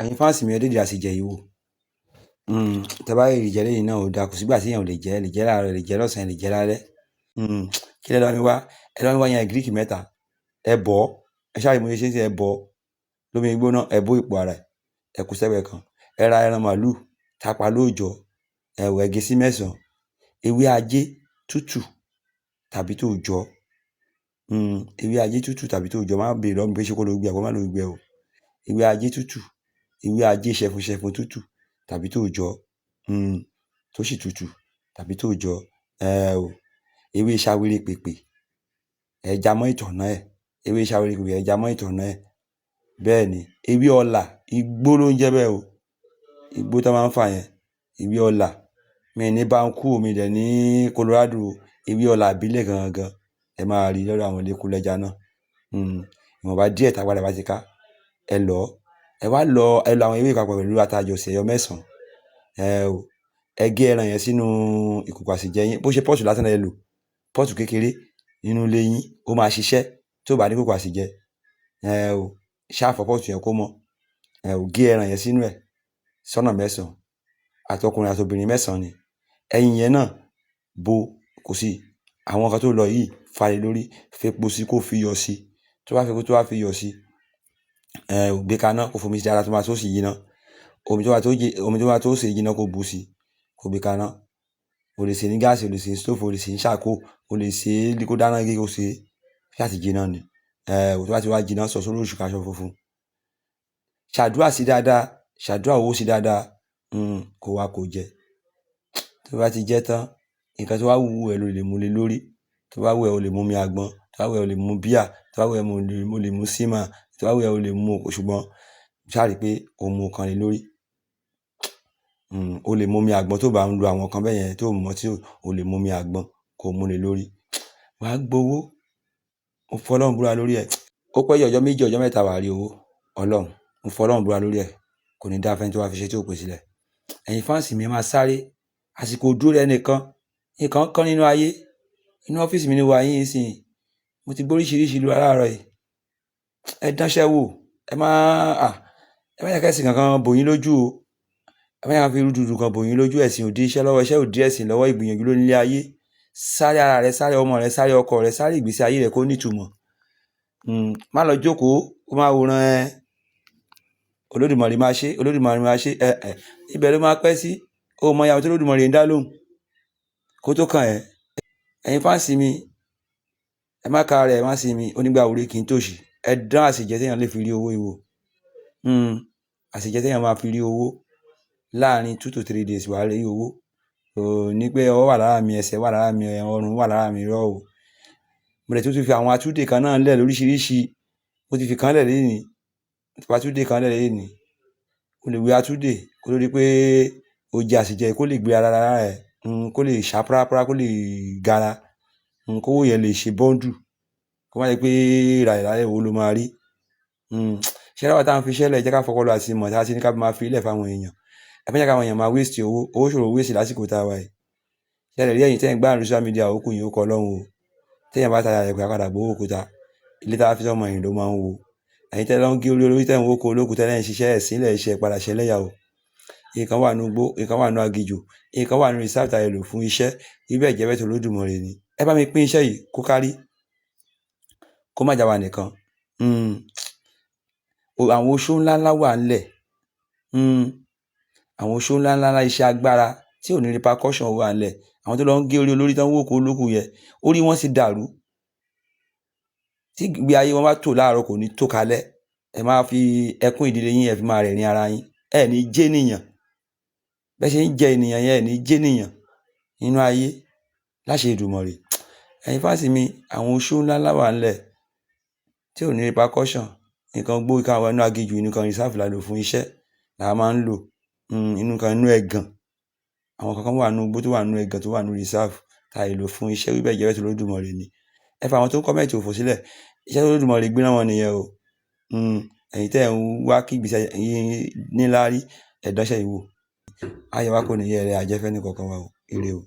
Ẹ̀yin fans mi, ẹ dédé àsèjẹ yìí wò. Tẹ bá rí jẹ lẹ́yìn náà ó dáa, kò sígbà tí èèyàn ò lè jẹ, ẹ lè jẹ láàárọ̀, ẹ lè jẹ lọ́sàn-án, ẹ lè jẹ lálẹ́. Kí lẹ bá mi wá? Ẹ bá mi wá yan Greek mẹ́ta. Ẹ bọ̀ ọ́, ẹ ṣáà rí bí mo ṣe ṣe ń sìn, ẹ bọ̀ ọ́ lómi gbóná, ẹ bó ìpò ara ẹ̀, ẹ kó sẹ́gbẹ̀ẹ́ kan. Ẹ ra ẹran màlúù tá pa lóòjọ́, ẹ wò, ẹ gé sí mẹ́sàn-án. Ewé ajé tútù tàbí tòòjọ́. Ewé ajé tútù tàbí tòòjọ́, má béèrè lọ́wọ́ mi pé ṣé kó ló gbẹ àbí má ló gbẹ o. Ewé ajé tútù, ewé ajé ṣẹfunṣẹfun tútù tàbí tòòjọ́, tó sì tútù tàbí tòòjọ́. Ẹ o, ewé ṣawere pèpè, ẹ já mọ́ ìtọ̀nà ẹ̀. Ewé ṣawere pèpè, ẹ já mọ́ ìtọ̀nà ẹ̀. Bẹ́ẹ̀ ni, ewé ọlà, igbó ló ń jẹ́ bẹ́ẹ̀ o. Igbó tó máa ń fà yẹn, ewé ọlà. Mi ní Banku, mi dẹ̀ ní Colorado o. Ewé ọlà ìbílẹ̀ gangan ẹ máa rí lọ́dọ̀ àwọn elékúlẹ́ja náà. Ìwọ̀nba díẹ̀ tágbára bá ti ká, ẹ lọ̀ ọ́. Ẹ wá lọ, ẹ lọ àwọn ewé papọ̀ pẹ̀lú ata jọ̀sìn ẹyọ mẹ́sàn-án. Ẹ o, ẹ gé ẹran yẹn sínú ìkòkò àsèjẹ yín. Bó ṣe pot lásán lẹ lò, pot kékeré nínú ilé yín, ó máa ṣiṣẹ́ tí ò bá ní kòkò àsèjẹ. Ẹ o, ṣáà fọ pot yẹn kó mọ́. Ẹ o, gé ẹran yẹn sínú ẹ̀ sọ́nà mẹ́sàn-án. Àtọkùnrin àti obìnrin mẹ́sàn-án ni. Ẹyin yẹn náà bo kò sí. Àwọn nǹkan tó lọ yìí fà lé lórí, fepo sí kó fi iyọ̀ sí. Tó bá fepo tó bá fi iyọ̀ sí, ẹ o, gbé kaná kó fomi sí dáadáa tó máa tó sì jiná. Omi tó bá tó jí, omi tó bá tó sè jiná kó bu sí, kó gbé kaná. O lè sè ní gas, o lè sè ní stove, o lè sè ní charcoal, o lè sè é kó dáná gé kó sè é. Ṣáà ti jiná ni. Ẹ o, tó bá ti wá jiná, sọ sórí òṣùká aṣọ funfun. Ṣàdúrà sí dáadáa, ṣàdúrà owó sí dáadáa, kó wá kó jẹ. Tó bá ti jẹ tán, nǹkan tó bá wù ẹ́ lo lè mú lé lórí. Tó bá wù ẹ́ o lè mú omi àgbọn, tó bá wù ẹ́ o lè mú bíà, tó bá wù ẹ́ o lè mú seaman, tó bá wù ẹ́ o lè mú, ṣùgbọ́n ṣáà rí pé o mú kan lé lórí. O lè mú omi àgbọn tó bá ń lo àwọn nǹkan bẹ́ẹ̀ yẹn tó mọ̀ tí o lè mú omi àgbọn kó mú lé lórí. Wà á gbowó. Mo fọlọ́run búra lórí ẹ̀. Ó pẹ́ jù ọjọ́ 2, ọjọ́ 3 wà á rí owó. Ọlọ́run, mo fọlọ́run búra lórí ẹ̀. Kò ní dá fẹ́ni tó bá fi ṣe tí ò pè sílẹ̀. Ẹ̀yin fans mi, ẹ máa sáré. Àsìkò dúró ẹnìkan. Nǹkan kan nínú ayé. Inú ọ́fíìsì mi ni wà yín ìsìn. Mo ti gbé oríṣiríṣi ìlú láàárọ̀ yìí. Ẹ dánṣẹ́ wò. Ẹ má, à, ẹ má jẹ́ kí ẹ̀sìn kankan bò yín lójú o. Ẹ má jẹ́ kí wọ́n fi rúdurùdu kan bò yín lójú. Ẹ̀sìn ò dí iṣẹ́ lọ́wọ́, iṣẹ́ ò dí ẹ̀sìn lọ́wọ́, ìgbìyànjú ló nílé ayé. Sáré ara rẹ, sáré ọmọ rẹ, sáré ọkọ rẹ, sáré ìgbésí ayé rẹ kó ní ìtumọ̀. Má lọ jókòó, kó máa wòran ẹ. Olódùmarè máa ṣe, Olódùmarè máa ṣe. Ẹ ẹ̀, ibẹ̀ ló máa pẹ́ sí. O mọ ìyàwó tí Olódùmarè ń dá lóhùn kó tó kàn ẹ́. Ẹ̀yin fans mi, ẹ má ka ara ẹ má sí mi. Onígbà wúre kì í tòṣì. Ẹ dán àsèjẹ tí èèyàn lè fi rí owó ìwò. Àsèjẹ tí èèyàn máa fi rí owó láàárín 2 to 3 days wà á rí owó. Kò ní pé ọwọ́ wà lára mi, ẹsẹ̀ wà lára mi, ọrùn wà lára mi, irọ́ o. Mo dẹ̀ tún ti fi àwọn àtúndè kan náà lẹ̀ lóríṣiríṣi. Mo ti fi kan lẹ̀ lénìí. Mo ti fi àtúndè kan lẹ̀ lénìí. O lè wé àtúndè kó tó di pé o jẹ àsèjẹ kó lè gbé ara lára ẹ, kó lè ṣá prápra, kó lè gara, kówó yẹn lè ṣe bundle. Kó má jẹ́ pé ràìráì owó ló máa rí. Ṣé àwa tí à ń fi iṣẹ́ lẹ̀ jẹ́ ká fọpọlọ àti ìmọ̀ tí a ti ní ká máa fi lẹ̀ fún àwọn èèyàn. Ẹ má jẹ́ kí àwọn èèyàn máa waste owó. Owó ṣòro waste lásìkò tá a wà yìí. Ṣé ẹ lè rí ẹ̀yin tí ẹ̀ ń gbá social media ó kù yín ó kọ Ọlọ́run o. Tí èèyàn bá tajà rẹ̀ pé a padà gbowó òkúta. Ilé tí a fi sọ́mọ ẹ̀yìn ló máa ń wo. Ẹ̀yin tí ẹ lọ ń gé orí olórí tí ẹ̀ ń wó oko olókùú tí ẹ ń ṣiṣẹ́ ẹ̀sìn lẹ̀ ṣe padà ṣẹlẹ́yà o. Nǹkan wà nínú igbó, nǹkan wà nínú aginjù, nǹkan wà nínú reserve tí a lè lò fún iṣẹ́. Wí bẹ́ẹ̀ jẹ́ bẹ́ẹ̀ tí Olódùmarè ni. Ẹ bá mi pín iṣẹ́ yìí kó kárí, kó má jà wá nìkan. Àwọn oṣó ńlá ńlá wà nílẹ̀. Àwọn oṣó ńlá ńlá ńlá iṣẹ́ agbára tí ò ní repercussion wà nílẹ̀. Àwọn tó lọ ń gé orí olórí tó ń wó oko olókùú yẹn, orí wọn sì dàrú. Tí ìgbé ayé wọn bá tò láàárọ̀ kò ní tó kalẹ̀. Ẹ máa fi ẹkún ìdílé yín, ẹ fi máa rẹ̀rìn ara yín. Ẹ ní jẹ́ ènìyàn. Bẹ́ ṣe ń jẹ ènìyàn yẹn, ẹ ní jẹ́ ènìyàn nínú ayé láṣẹ Èdùmàrè. Ẹ̀yin fans mi, àwọn oṣó ńlá ńlá wà nílẹ̀ tí ò ní repercussion. Nǹkan gbó nǹkan wà nínú aginjù, nǹkan reserve la lò fún iṣẹ́ la máa ń lò. Inú nǹkan inú ẹ̀gàn. Àwọn nǹkan kan wà nínú igbó tó wà nínú ẹ̀gàn tó wà nínú reserve tí a lè lò fún iṣẹ́. Wí bẹ́ẹ̀ jẹ́ bẹ́ẹ̀ tí Olódùmarè ni. Ẹ fa àwọn tó ń comment òfò sílẹ̀. Iṣẹ́ tí Olódùmarè gbé rán wọn nìyẹn o. Ẹ̀yin tí ẹ̀ ń wá kí ìgbésí ayé yín níláárí, ẹ dánṣẹ́ yìí wò. Ayọ̀ wa kò ní yẹ ẹ, àjẹfẹ́ ní kankan wa o. Ire o.